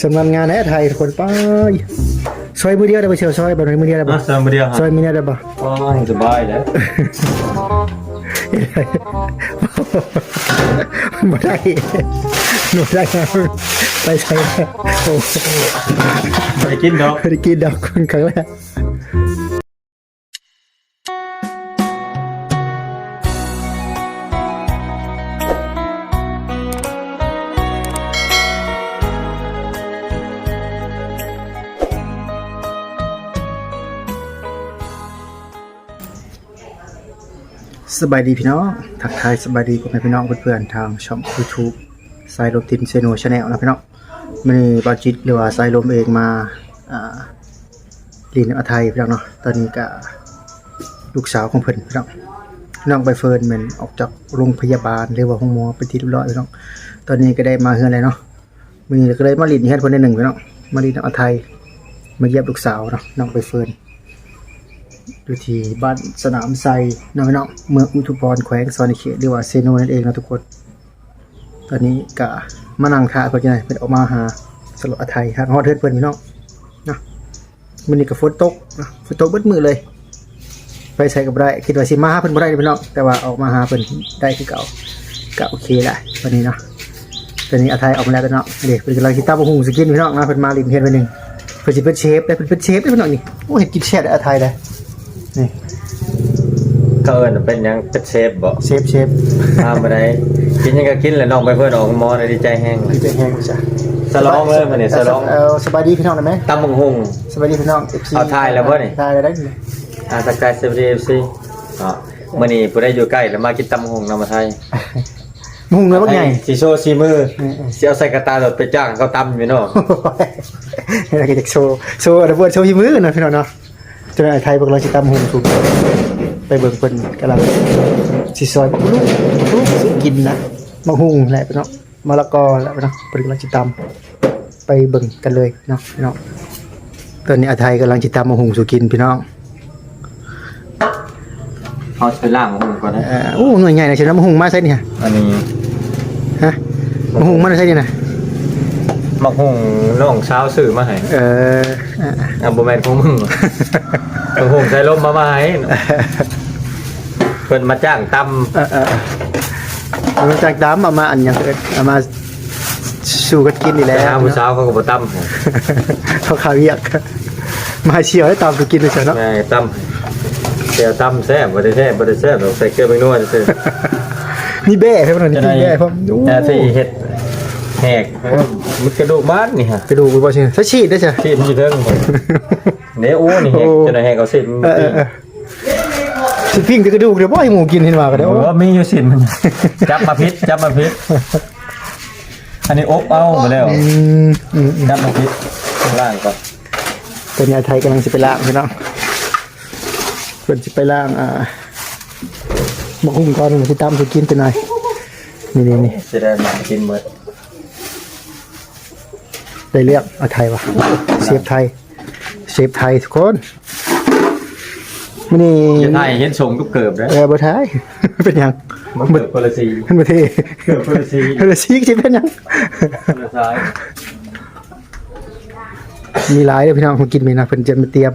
ສຳນານງານແທ້ໄທ ທຸກຄົນ ໄປ ຊອຍມື້ດຽວໄດ້ບໍ່ ຊ່ອຍ ແບບນີ້ມື້ດຽວໄດ້ບໍ່? ອາ ຊອຍມື້ດຽວ ຊອຍມື້ດຽວໄດ້ບໍ່? ໂອ້ຍ ສະບາຍແລ້ວ ບໍ່ໄດ້ ບໍ່ໄດ້ ໄປໃສ ໂອ້ ບໍ່ໄດ້ກິນດອກ ບໍ່ໄດ້ກິນດອກ ຄົນຄັ້ງແລກ. ສະບາຍດີພີ່ນ້ອງ ທັກທາຍສະບາຍດີພໍ່ແມ່ພີ່ນ້ອງເພື່ອນໆ ທາງຊ່ອງຢູທູບ ສາຍລົມຖິ່ນເຊໂນ Channel ເນາະພີ່ນ້ອງ. ມື້ນີ້ບ່າວຈິດ ຫຼືວ່າສາຍລົມເອງມາ ອ່າ ຫຼິ້ນນຳອາໄທພີ່ນ້ອງເນາະ. ຕອນນີ້ກະລູກສາວຂອງເພິ່ນພີ່ນ້ອງ ນ້ອງໃບເຟີນແມ່ນອອກຈາກໂຮງພະຍາບານ ຫຼືວ່າໂຮງໝໍເປັນທີ່ຮຽບຮ້ອຍພີ່ນ້ອງ. ຕອນນີ້ກະໄດ້ມາເຮືອນແລ້ວເນາະ. ມື້ນີ້ກະເລີຍມາຫຼິ້ນເຮືອນເພິ່ນໜ້ອຍໜຶ່ງພີ່ນ້ອງ ມາຫຼິ້ນນຳອາໄທ ມາຢ້ຽມລູກສາວເນາະ ນ້ອງໃບເຟີນ ຢູ່ທີ່ບ້ານສະໜາມໄຊເນາະພີ່ນ້ອງ ເມືອງອຸທຸມພອນ ແຂວງສະຫວັນນະເຂດ ຫຼືວ່າເຊໂນນັ້ນເອງເນາະທຸກຄົນ. ຕອນນີ້ກະມານັ່ງຖ້າເພິ່ນຢູ່ໃນ ເພິ່ນອອກມາຫາສຳລັບອາໄທ ຫາກຮອດເຮືອນເພິ່ນພີ່ນ້ອງເນາະ. ມື້ນີ້ກະຝົນຕົກເນາະ ຝົນຕົກເບິດມື້ເລີຍ ໄປໃສກະບໍ່ໄດ້ ຄິດວ່າຊິມາຫາເພິ່ນບໍ່ໄດ້ພີ່ນ້ອງ ແຕ່ວ່າອອກມາຫາເພິ່ນໄດ້ຄືເກົ່າ ກະໂອເຄລະບັດນີ້ເນາະ. ຕອນນີ້ອາໄທອອກມາແລ້ວເນາະ ເດ້ ເພິ່ນກຳລັງຊິຕຳບັກຫຸ່ງສູ່ກິນພີ່ນ້ອງເນາະ. ເພິ່ນມາຫຼິ້ນເຮືອນມື້ໜຶ່ງ ເພິ່ນຊິເປັນເຊຟເດ້ ເພິ່ນເປັນເຊຟເດ້ພີ່ນ້ອງນີ້. ໂອ້ ເຮັດກິນແຊບເດ້ອາໄທເດ້. ນີ້ ເຂົາເອີ້ນວ່າເປັນຫຍັງ? ເປັນເຊຟບໍ? ເຊຟ ເຊຟ. ທຳບໍ່ໄດ້ ກິນຫຍັງກະກິນແຫຼະ ນ້ອງໃບເຟີນອອກໂຮງໝໍ ດີໃຈແຮງ ດີໃຈແຮງຊະ. ສະຫຼອງເລີຍມື້ນີ້ ສະຫຼອງ. ເອີ ສະບາຍດີພີ່ນ້ອງໄດ້ໄໝ? ຕຳບັກຫຸ່ງ ສະບາຍດີພີ່ນ້ອງ ເອັຟຊີ ເອົາ ຖ່າຍແລ້ວບໍ່ນີ້? ຖ່າຍແລ້ວໄດ໋. ອ່າ ທັກທາຍສະບາຍດີ ເອັຟຊີ ເນາະ. ມື້ນີ້ຜູ້ໃດຢູ່ໃກ້ລະມາກິນຕຳບັກຫຸ່ງນຳອາໄທ ບັກຫຸ່ງໜ່ວຍບັກໃຫຍ່ ຊິໂຊສີມື ເອີໆ ຊິເອົາໃສ່ກະຕ່າລົດໄປຈ້າງເຂົາຕຳຢູ່ເນາະ. ໂອ້ຍ ກະຢາກໂຊ ໂຊອັນນັ້ນ ໂຊຝີມືເນາະພີ່ນ້ອງເນາະ. ເຈົ້ານາຍໄທເພິ່ນກຳລັງຊິຕຳຫຸ່ງສູ່ ໄປເບິ່ງເພິ່ນກຳລັງຊິຊອຍບັກຫຸ່ງ ບັກຫຸ່ງຊິກິນນະ ບັກຫຸ່ງແຫຼະພີ່ນ້ອງ ມະລະກອແຫຼະພີ່ນ້ອງ ເພິ່ນກຳລັງຊິຕຳ ໄປເບິ່ງກັນເລີຍເນາະພີ່ນ້ອງ. ຕອນນີ້ອາໄທກຳລັງຊິຕຳບັກຫຸ່ງສູ່ກິນພີ່ນ້ອງ. ເຮົາຊິໄປລ້າງບັກຫຸ່ງກ່ອນເດີ. ເອີ ໂອ້ ໜ່ວຍໃຫຍ່ນະ ຊິນຳບັກຫຸ່ງມາໃສນີ້? ອັນນີ້ ຮະ ບັກຫຸ່ງມາແຕ່ໃສນີ້ນະ? ບັກຫຸ່ງນ້ອງສາວຊື້ມາໃຫ້. ເອີ ອ່າ ອ່າ ບໍ່ແມ່ນຂອງມຶງ ບັກຫຸ່ງສາຍລົມເອົາມາໃຫ້ ເພິ່ນມາຈ້າງຕຳ. ເອີໆ ເພິ່ນມາຈ້າງຕຳ ເອົາມາອັນຫຍັງ ເອົາມາ ສູ່ກັນກິນນີ້ແຫຼະ. ໄປຫາຜູ້ສາວເຂົາກະບໍ່ຕຳ ເຂົາຄາວຽກ ມາໃຫ້ສ່ຽວໄດ້ຕຳສູ່ກິນວ່າຊັ້ນເນາະ. ແມ່ນ ຕຳ ແຈ່ວຕຳແຊບ ບໍ່ໄດ້ແຊບ ບໍ່ໄດ້ແຊບດອກ ໃສ່ເກືອແປ້ງນົວຊື່ໆ. ມີແບ້ພ້ອມເນາະ ມີແບ້ພ້ອມ. ໂອ້ ເຮັດແຫກ ມັນກະດູກບາດນີ້ຮະ ກະດູກບໍ່ຊີ້ນ ໃສ່ຊີ້ນໄດ້ຊະ ຊີ້ນຢູ່ເທິງ ເດ້. ໂອ້ ນີ້ແຫກ ໂອ້ ຈົນໄດ້ແຫກເອົາຊີ້ນ ເອີໆ ຊິປີ້ງແຕ່ກະດູກເດີບໍ່ໃຫ້ໝູກິນ ເຫັນວ່າກະໄດ້. ໂອ້ ມີຢູ່ຊີ້ນມັນ ຈັບມາຜິດ ຈັບມາຜິດ. ອັນນີ້ອົບເອົາໄປແລ້ວ. ອືມ ອືມ ອືມ ຈັບມາຜິດ ລ້າງກ່ອນ. ຕອນນີ້ອາໄທກຳລັງຊິໄປລ້າງພີ່ນ້ອງ ເພິ່ນຊິໄປລ້າງ ອ່າ ບັກຫຸ່ງກ່ອນ ຊິຕຳຊິກິນຈັກໜ່ອຍ. ນີ້ໆໆ ຊິໄດ້ມາກິນໝົດ. ໄດ້ເລື່ອງ ອາໄທວ່າ ເຊຟໄທ ເຊຟໄທທຸກຄົນ. ມື້ນີ້ ຢ່າຖ່າຍເຫັນຊົງກັບເກີບເດີ. ເອີ ບໍ່ຖ່າຍ ເປັນຫຍັງ? ມັນເກີບຄົນລະສີ ມັນບໍ່ເທ່ ເກີບຄົນລະສີ ຄົນລະສີຊິເປັນຫຍັງ? ຄົນລະສາຍ. ມີຫຼາຍເດີພີ່ນ້ອງ ຂອງກິນມື້ນີ້ນະ ເພິ່ນຈະມາຕຽມ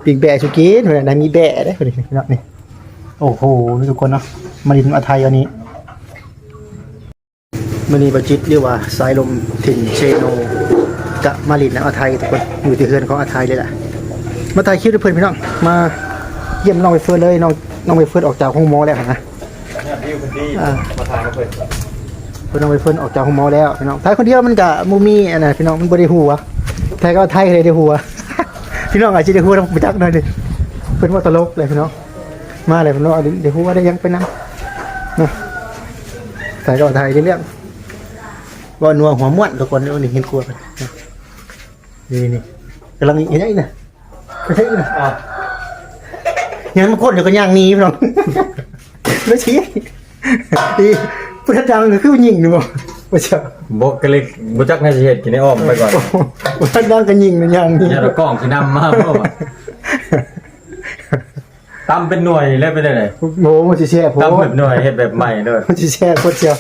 ປີ້ງແບ້ສູ່ກິນ ເພິ່ນນະ ມີແບ້ເດ້ ພີ່ນ້ອງນີ້. ໂອ້ໂຫ ທຸກຄົນເນາະ ມາຫຼິ້ນອາໄທອັນນີ້. ມື້ນີ້ບ່າວຈິດ ຫຼືວ່າສາຍລົມຖິ່ນເຊໂນ ກະມາຫຼິ້ນນຳອາໄທທຸກຄົນ ຢູ່ທີ່ເຮືອນຂອງອາໄທເລີຍລະ. ມາຖ່າຍຄລິບໃຫ້ເພິ່ນພີ່ນ້ອງ ມາຢ້ຽມນ້ອງໃບເຟີນເລີຍ. ນ້ອງ ນ້ອງໃບເຟີນອອກຈາກໂຮງໝໍແລ້ວຫັ້ນນະ. ອ່າ ມາຖ່າຍກັບເພິ່ນ ເພິ່ນ ນ້ອງໃບເຟີນອອກຈາກໂຮງໝໍແລ້ວພີ່ນ້ອງ. ຖ່າຍຄົນດຽວມັນກະບໍ່ມີອັນນັ້ນພີ່ນ້ອງ ມັນບໍ່ໄດ້ຫົວ. ຖ່າຍກັບອາໄທກະໄດ້ ໄດ້ຫົວ ພີ່ນ້ອງອາດຊິໄດ້ຫົວນຳຈັກໜ້ອຍໜຶ່ງ. ເພິ່ນເວົ້າຕະຫຼົກແຫຼະພີ່ນ້ອງ. ມາແລ້ວເນາະ ໄດ້ຫົວໄດ້ຫຍັງໄປນຳເນາະ. ໃສ່ກໍໄທໄດ້ເລື່ອງ ເວົ້ານົວຫົວມ່ວນທຸກຄົນ. ນີ້ເຫັນຄົວເພິ່ນ ນີ້ໆ ກຳລັງເຮັດຫຍັງອີກນະ? ເຮັດຫຍັງອີກນະ? ອ່າ ຍັງມາຄົນຢູ່ກໍຍ່າງໜີພີ່ນ້ອງ. ແລ້ວຊິ ອີ ຜູ້ທັດດັງກໍຄືຍິງນີ້ບໍ່? ບໍ່ຈັກ ບໍ່ກະເລີຍ ບໍ່ຈັກແນວຊິເຮັດ ກິນໃຫ້ອ້ອມໄປກ່ອນ. ຜູ້ທັດດັງກໍຍິງນະ ຍ່າງໜີ ຢ້ານເອົາກ້ອງຊິນຳມາບໍ່? ຕຳເປັນໜ່ວຍແລ້ວເປັນຈັ່ງໃດ? ໂອ້ ມັນຊິແຊບໂພດ ຕຳເປັນໜ່ວຍ ເຮັດແບບໃໝ່ເດີ ມັນຊິແຊບໂພດເຈົ້າ.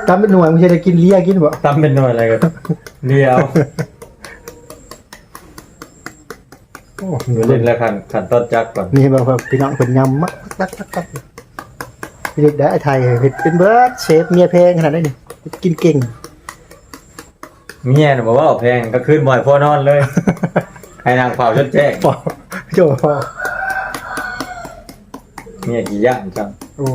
ຕຳເປັນໜ່ວຍ ບາງເທື່ອໄດ້ກິນເລຍກິນບໍ່? ຕຳເປັນໜ່ວຍແລ້ວກໍເລຍເອົາ. ໂອ້ ເຫຼັ້ນແລ້ວຂັ້ນ ຂັ້ນຕອນຈັກກ່ອນ. ນີ້ເຫັນບໍ່ ພີ່ນ້ອງເພິ່ນຍຳມາ ຕັກໆໆ ເຮັດໄດ້ ໄອ້ໄທເຮັດເປັນເບີດ ເຊຟເມຍແພງຂະໜາດໃດນີ້ ເຮັດກິນເກັ່ງ. ເມຍນະບໍ່ເວົ້າແພງ ກາງຄືນບໍ່ໃຫ້ພໍ່ນອນເລີຍ ໃຫ້ນັ່ງເຝົ້າຈົນແຈ້ງ. ໂອ້ ໂອ້ ເມຍຂີ້ຢ້ານຈັງ. ໂອ້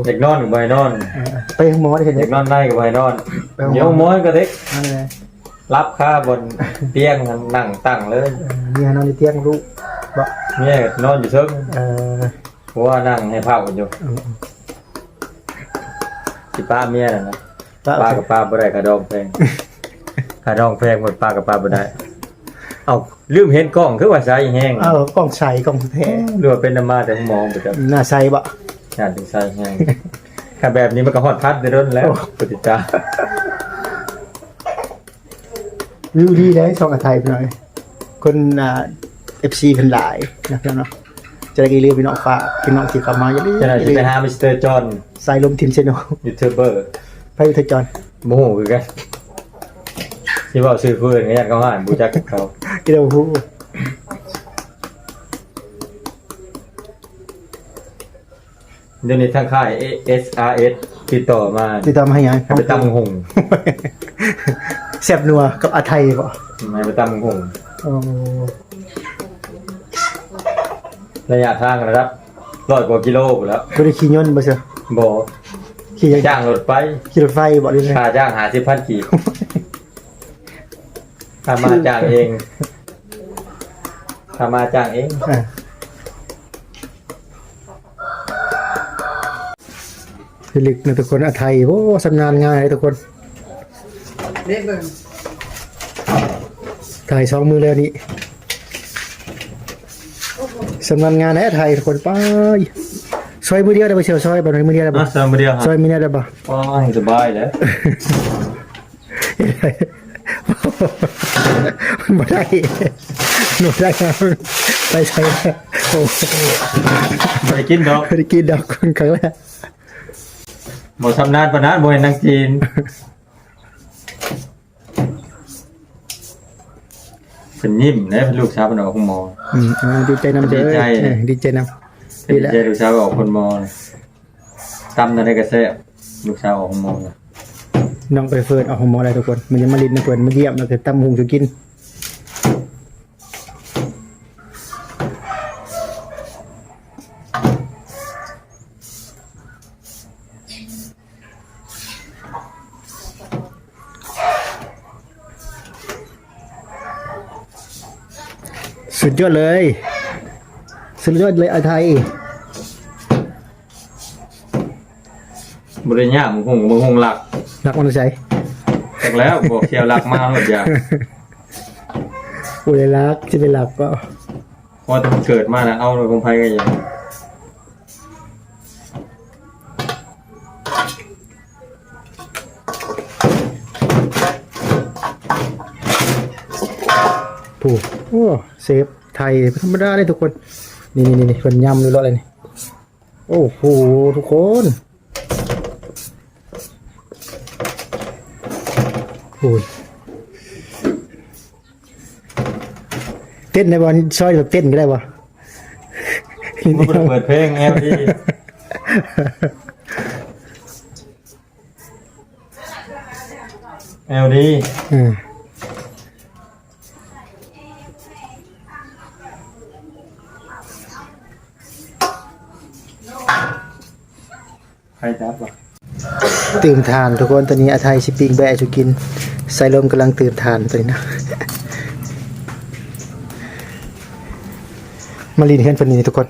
ຢາກນອນກໍບໍ່ໃຫ້ນອນ ເອີ ໄປໂຮງໝໍໄດ້ເຫັນ ຢາກນອນໃນກໍບໍ່ໃຫ້ນອນ ໄປໂຮງໝໍ ຢູ່ໂຮງໝໍກໍເດັກ ນັ້ນແຫຼະ ຫຼັບຄາບ່ອນຕຽງ ນັ່ງຕັ້ງເລີຍ. ເອີ ເມຍນອນຢູ່ຕຽງລູກບໍ່? ເມຍນອນຢູ່ເທິງ. ເອີ ຜົວນັ່ງໃຫ້ເຝົ້າຢູ່. ເອີ ຊິປະເມຍນັ້ນນະ ປະ ປະກໍປະບໍ່ໄດ້ ຄ່າດອງແພງ ຄ່າດອງແພງໝົດ ປະກໍປະບໍ່ໄດ້. ເອົ້າ ລືມເຫັນກ້ອງ ຄືວ່າໃສແຮງ. ເອີ ກ້ອງໃສ ກ້ອງແທ້ ຫຼືວ່າເປັນນຳມາແຕ່ໂຮງໝໍບໍ່ຈັກ. ໜ້າໃສບໍ່? ໜ້າຈະໃສແຮງ. ຖ້າແບບນີ້ມັນກໍຮອດພັນແຕ່ດົນແລ້ວ. ໂອ້ ຜູ້ຕິດຕາມ ວິວດີເດ້ ຊ່ອງອາໄທພີ່ນ້ອງເອີຍ ຄົນ ອ່າ ເອັຟຊີເພິ່ນຫຼາຍນະພີ່ນ້ອງເນາະ. ຈະໄດ້ຢ່າລືມພີ່ນ້ອງ ຝາກພີ່ນ້ອງທີ່ເຂົ້າມາ ຢ່າລືມ ຈະໄດ້ ຢ່າລືມ ໄປຫາມິສເຕີຈອນ ສາຍລົມທີມແຊນແນວ ຢູທູບເບີ ໃຜ ມິສເຕີຈອນ ບໍ່ຮູ້ຄືກັນ ຊິເວົ້າຊື່ຜູ້ອື່ນກໍຢ້ານເຂົາຮ້າຍ ບໍ່ຮູ້ຈັກເຂົາ ກໍບໍ່ຮູ້. ດຽວນີ້ທາງຄ້າຍເອສອາເອສຕິດຕໍ່ມາ ຕິດຕໍ່ມາໃຫ້ຫຍັງ? ໃຫ້ໄປຕຳບັກຫຸ່ງ ແຊບນົວກັບອາໄທບໍ? ໃຫ້ໄປຕຳບັກຫຸ່ງ. ໂອ້ ໄລຍະທາງລະດັບຮ້ອຍກວ່າກິໂລພຸ້ນແຫຼ້ວ. ບໍ່ໄດ້ຂີ່ຍົນບໍ່ຊະ? ບໍ່ ຂີ່ຫຍັງ? ຈ້າງລົດໄຟ. ຂີ່ລົດໄຟບໍ? ຫຼື ຄ່າຈ້າງຫ້າສິບພັນກີບ. ຖ້າມາຈ້າງເອງ ຖ້າມາຈ້າງເອງ. ອ່າ ພິລຶກນະທຸກຄົນ ອາໄທ ໂອ້ ຊຳນານງ່າຍເດ້ທຸກຄົນ ເດ້ເບິ່ງ ຖ່າຍສອງມື້ແລ້ວນີ້ ຊຳນານງ່າຍແທ້ ອາໄທ ທຸກຄົນ. ໄປ ຊອຍມື້ດຽວໄດ້ບໍ່? ຊອຍບາດນີ້ມື້ດຽວໄດ້ບໍ່? ອາ ຊອຍມື້ດຽວ ຊອຍມື້ດຽວໄດ້ບໍ່? ໂອ້ຍ ສະບາຍແລ້ວ. ບໍ່ໄດ້ ບໍ່ໄດ້ ໄປໃສ? ໂອ້ ບໍ່ໄດ້ກິນດອກ ບໍ່ໄດ້ກິນດອກ ຄັ້ງແລກ. ບໍ່ຊຳນານປານນັ້ນ ບໍ່ແມ່ນນາງຈີນ. ເພິ່ນຍິ້ມເດ້ ລູກສາວເພິ່ນອອກໂຮງໝໍ. ອືມ ອ່າ ດີໃຈນຳເດີ ດີໃຈ ເອີ ດີໃຈນຳ. ດີໃຈ ລູກສາວອອກໂຮງໝໍ. ຕຳແນວໃດກໍແຊບ ລູກສາວອອກໂຮງໝໍ. ນ້ອງໃບເຟີນອອກໂຮງໝໍແລ້ວທຸກຄົນ ມັນຍັງມາຫຼິ້ນນຳເພິ່ນ ມາຢ້ຽມ ແລ້ວກໍຕຳຫຸ່ງສູ່ກິນ. ສຸດຍອດເລີຍ ສຸດຍອດເລີຍ ອາໄທ. ບໍ່ໄດ້ຍາກ ບັກຫຸ່ງ ບັກຫຸ່ງຫຼັກ ຫຼັກມາແຕ່ໃສ? ຈັກແລ້ວ ບອກແຊວຫຼັກມາໂລດຢາກ. ບໍ່ໄດ້ຫຼັກ ຊິໄປຫຼັກກໍ ພໍແຕ່ມັນເກີດມານະ ເອົາໂລດ ຂອງໃຜກໍຢ່າ. ໂອ້ ເຊຟໄທບໍ່ທຳມະດາເດ້ທຸກຄົນ. ນີ້ໆໆ ເພິ່ນຍຳຢູ່ເລີຍນີ້. ໂອ້ໂຫ ທຸກຄົນ ໂອ້ຍ ເຕັ້ນໄດ້ບໍ່? ຊອຍແບບເຕັ້ນກໍໄດ້ບໍ່? ບໍ່ໄດ້ເປີດເພງ ແອວດີ ແອວດີ ອືມ. ໄຟດັບຫວາ? ຕື່ມຖ່ານທຸກຄົນ ຕອນນີ້ອາໄທຊິປີ້ງແບ້ສູ່ກິນ ສາຍລົມກຳລັງຕື່ມຖ່ານຕອນນີ້ນະ ມາຫຼິ້ນເຮືອນເພິ່ນນີ້ທຸກຄົນ.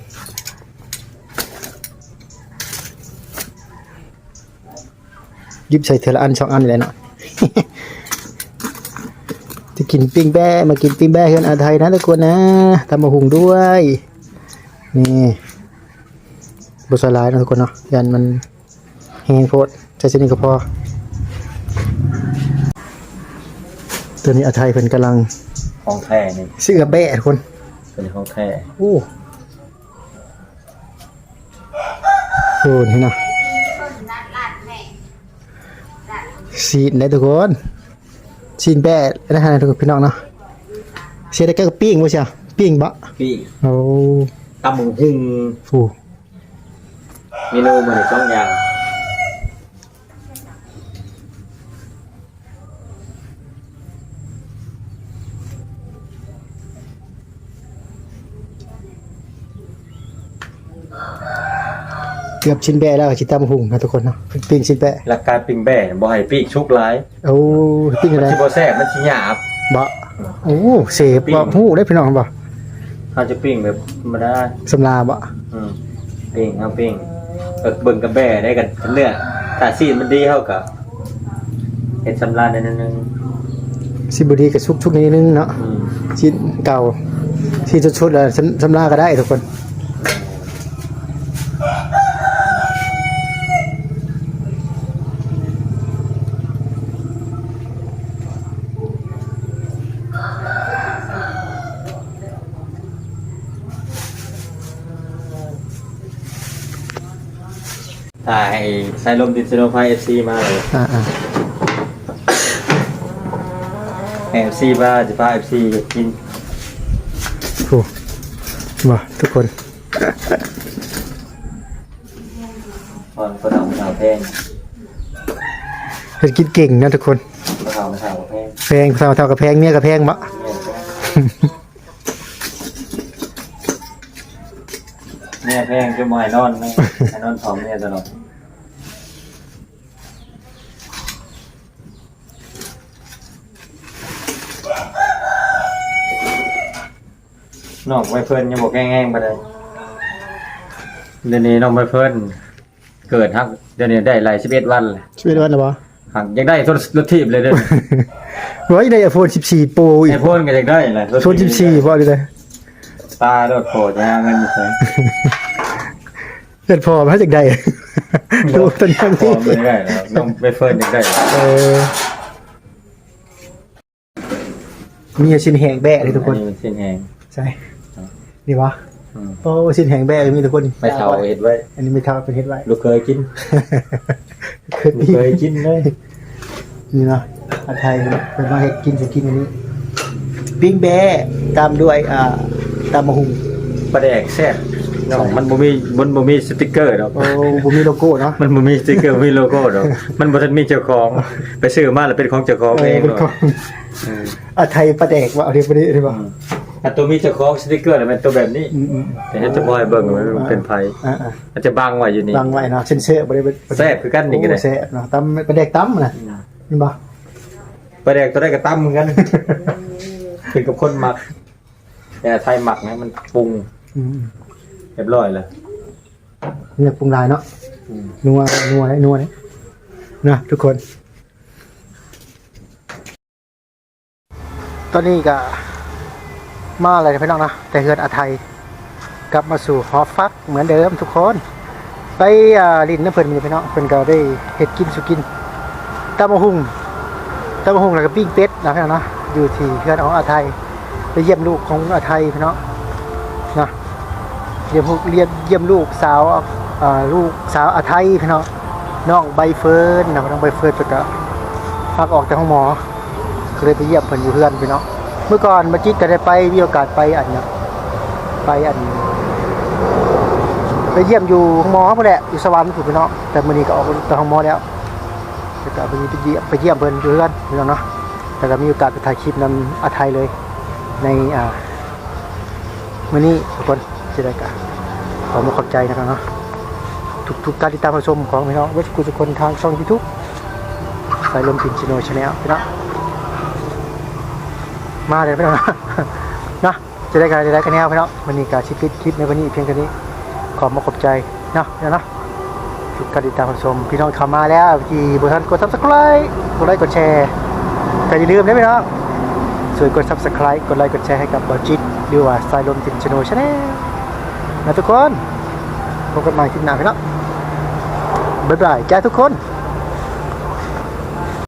ຢິບໃສ່ເທື່ອລະອັນສອງອັນນີ້ແຫຼະເນາະ ຈະກິນປີ້ງແບ້ ມາກິນປີ້ງແບ້ເຮືອນອາໄທນະທຸກຄົນນະ ຕຳບັກຫຸ່ງດ້ວຍ ນີ້ ບໍ່ໃສ່ຫຼາຍເນາະທຸກຄົນເນາະ ຢ້ານມັນແຮງໂພດ ໃສ່ສ່ຳນີ້ກໍພໍ. ຕອນນີ້ອາໄທເພິ່ນກຳລັງ ຂອງແທ້ນີ້ ຊິເອືອແບ້ທຸກຄົນ ເປັນຂອງແທ້ ໂອ້. ໂອ້ ນີ້ນະ ຊີ້ນເດ້ທຸກຄົນ ຊີ້ນແບ້ນະ ທຸກພີ່ນ້ອງເນາະ. ເສຍແລ້ວກໍປີ້ງບໍ່ເຊຍ? ປີ້ງບໍ່? ປີ້ງ ໂອ້ ຕຳບັກຫຸ່ງ ໂອ້ ເມນູມື້ນີ້ສອງຢ່າງ. ເກືອບຊີ້ນແບ້ແລ້ວ ຊິຕຳບັກຫຸ່ງນະທຸກຄົນເນາະ. ປີ້ງຊີ້ນແບ້ ຫຼັກການປີ້ງແບ້ບໍ່ໃຫ້ປີ້ງສຸກຫຼາຍ. ໂອ້ ປີ້ງຈັ່ງໃດ? ມັນຊິບໍ່ແຊບ ມັນຊິຫຍາບ. ບໍ່? ໂອ້ ເຊຟ ປີ້ງ ບໍ່ຮູ້ເດ້ພີ່ນ້ອງ ບໍ່ ເຮົາຈະປີ້ງແບບທຳມະດາ ສຳລາບໍ່? ອືມ ປີ້ງ ເຮົາປີ້ງ ເບິ່ງກັບແບ້ໄດ້ກັນເນື້ອ ຖ້າຊີ້ນມັນດີເຮົາກໍເຮັດສຳລາໄດ້ໜ້ອຍໜຶ່ງ ຊີ້ນບໍ່ດີກໍສຸກໆໜ້ອຍໜຶ່ງເນາະ. ອືມ ຊີ້ນເກົ່າ ຊີ້ນສົດໆແລ້ວ ສຳ ສຳລາກໍໄດ້ທຸກຄົນ. ຖ້າໃຫ້ສາຍລົມຕິດສະໂນພາເອັຟຊີມາເລີຍ ອ່າໆ ໃຫ້ເອັຟຊີມາ ຊິພາເອັຟຊີໄປກິນ. ໂອ້ ມາທຸກຄົນ ພໍ່ເຖົ້າແມ່ເຖົ້າແພງ ເພິ່ນກິນເກັ່ງນະທຸກຄົນ. ພໍ່ເຖົ້າແມ່ເຖົ້າກໍແພງ ແພງ ພໍ່ເຖົ້າກໍແພງ ເມຍກໍແພງບໍ? ເມຍແພງ ເມຍແພງຈົນບໍ່ໃຫ້ນອນ ໃຫ້ນອນເຝົ້າເມຍຕະຫຼອດ. ນ້ອງໃບເຟີນຍັງບໍ່ແຂງແຮງປານໃດ. ດຽວນີ້ນ້ອງໃບເຟີນເກີດຮັກ ດຽວນີ້ໄດ້ໄລ່ສິບເອັດວັນແລ້ວ. ສິບເອັດວັນແລ້ວບໍ່? ຮັກຢາກໄດ້ໂທລະ ລົດຖີບເລີຍເດີ. ໂອ້ຍ ໄດ້ໄອໂຟນສິບສີ່ໂປອີກ. ໄອໂຟນກໍຢາກໄດ້ແຫຼະ ໂຟນສິບສີ່ບໍ່ ຫຼືໃດ? ຕາໂລດ ພໍ່ຈະຫາເງິນຢູ່ໃສ? ເຮັດພໍ່ມັນຢາກໄດ້. ບໍ່ ໂອ້ ຕອນນີ້ພໍ່ມັນຢາກໄດ້ແລ້ວ ນ້ອງໃບເຟີນຢາກໄດ້. ເອີ ມີຊີ້ນແຫ້ງແບ້ເດ້ທຸກຄົນ. ອັນນີ້ຊີ້ນແຫ້ງ ໃຊ່ ນີ້ຫວາ? ອືມ ໂອ້ ຊີ້ນແຫ້ງແບ້ມີທຸກຄົນ. ແມ່ເຖົ້າເຮັດໄວ້ ອັນນີ້ແມ່ເຖົ້າເພິ່ນເຮັດໄວ້ ລູກເຂີຍກິນ ເຄີຍ ລູກເຂີຍກິນເລີຍ. ນີ້ເນາະ ອາໄທເພິ່ນມາເຮັດກິນສູ່ກິນອັນນີ້ ປີ້ງແບ້ ຕາມດ້ວຍ ອ່າ ຕຳບັກຫຸ່ງ ປາແດກແຊບເນາະ. ໃຊ່ ມັນບໍ່ມີ ມັນບໍ່ມີສະຕິກເກີດອກ. ໂອ້ ບໍ່ມີໂລໂກ້ເນາະ ມັນບໍ່ມີສະຕິກເກີ ບໍ່ມີໂລໂກ້ດອກ. ມັນບໍ່ທັນມີເຈົ້າຂອງ ໄປຊື້ມາແລ້ວເປັນຂອງເຈົ້າຂອງເອງ. ເອີ ເປັນຂອງ ເອີ ອາໄທປາແດກວ່າ ເອົາເດ້ບໍ່ໄດ້ ໄດ້ບໍ່? ອືມ ອັນຕົວມີເຈົ້າຂອງສະຕິກເກີແລ້ວແມ່ນຕົວແບບນີ້. ອືມໆ ແຕ່ເຮັດຈະບໍ່ໃຫ້ເບິ່ງວ່າເປັນໃຜ. ອ່າໆ ອາດຈະບັງໄວ້ຢູ່ນີ້ ບັງໄວ້ເນາະ ເຊັນເຊີບໍ່ໄດ້. ແຊບຄືກັນນີ້ກໍໄດ້ ໂອ້ ແຊບເນາະ ຕຳປາແດກຕຳນະ. ອືມ ແມ່ນບໍ່? ປາແດກຕົວໃດກໍຕຳຄືກັນ ຂຶ້ນກັບຄົນມັກ ແຕ່ໄທມັກນະ ມັນປຸງ ອືມ ຮຽບຮ້ອຍແລ້ວ ເນຍປຸງຫຼາຍເນາະ. ອືມ ນົວ ນົວ ນົວເນາະທຸກຄົນ. ຕອນນີ້ກະມາແລ້ວພີ່ນ້ອງເນາະ ແຕ່ເຮືອນອາໄທ ກັບມາສູ່ຫໍພັກເໝືອນເດີມທຸກຄົນ. ໄປ ອ່າ ຫຼິ້ນນຳເພິ່ນຢູ່ພີ່ນ້ອງ ເພິ່ນກໍໄດ້ເຮັດກິນສູ່ກິນ ຕຳບັກຫຸ່ງ ຕຳບັກຫຸ່ງ ແລ້ວກໍປີ້ງເປັດນະພີ່ນ້ອງເນາະ ຢູ່ທີ່ເຮືອນຂອງອາໄທ. ໄປຢ້ຽມລູກຂອງອາໄທພີ່ນ້ອງເນາະ ຢ້ຽມລູກ ຢ້ຽມ ຢ້ຽມລູກສາວ ອ່າ ລູກສາວອາໄທພີ່ນ້ອງ ນ້ອງໃບເຟີນເນາະ. ນ້ອງໃບເຟີນເພິ່ນກໍພັກອອກແຕ່ໂຮງໝໍ ກໍເລີຍໄປຢ້ຽມເພິ່ນຢູ່ເຮືອນພີ່ນ້ອງ. ມື້ກ່ອນມາຈິດກໍໄດ້ໄປ ມີໂອກາດໄປອັນ ໄປອັນ ໄປຢ້ຽມຢູ່ໂຮງໝໍພຸ້ນແຫຼະ ຢູ່ສະຫວັນພຸ້ນພີ່ນ້ອງ. ແຕ່ມື້ນີ້ກໍອອກແຕ່ໂຮງໝໍແລ້ວ ແລ້ວກໍໄປຢ້ຽມ ໄປຢ້ຽມເພິ່ນຢູ່ເຮືອນພີ່ນ້ອງເນາະ. ແລ້ວກໍມີໂອກາດໄປຖ່າຍຄລິບນຳອາໄທເລີຍ ໃນ ອ່າ ມື້ນີ້ທຸກຄົນ. ຈະໄດ້ກະຂໍຂອບໃຈນະຄັບເນາະ ທຸກໆການຕິດຕາມຮັບຊົມຂອງພີ່ນ້ອງເບິດທຸກຄົນທາງຊ່ອງຢູທູບ ສາຍລົມຕິນຊິໂນ Channel ພີ່ນ້ອງ. ມາເລີຍພີ່ນ້ອງເນາະ ຈະໄດ້ກະ ຈະໄດ້ກະແນວພີ່ນ້ອງ. ມື້ນີ້ກະຊິປິດຄລິບໃນມື້ນີ້ພຽງເທົ່ານີ້ ຂໍຂອບໃຈເນາະ ພີ່ນ້ອງເນາະ. ທຸກການຕິດຕາມຮັບຊົມ ພີ່ນ້ອງເຂົ້າມາແລ້ວທີ່ບໍ່ທັນກົດ Subscribe ກົດໄລກ໌ ກົດແຊ ກໍຢ່າລືມເດີພີ່ນ້ອງ ຊ່ວຍກົດ Subscribe ກົດໄລກ໌ ກົດແຊໃຫ້ກັບບ່າວຈິດ ຫຼືວ່າສາຍລົມຕິນຊິໂນ Channel ນະທຸກຄົນ. ພົບກັນໃໝ່ຄລິບໜ້າພີ່ນ້ອງ ບາຍບາຍ ຈ້າທຸກຄົນ.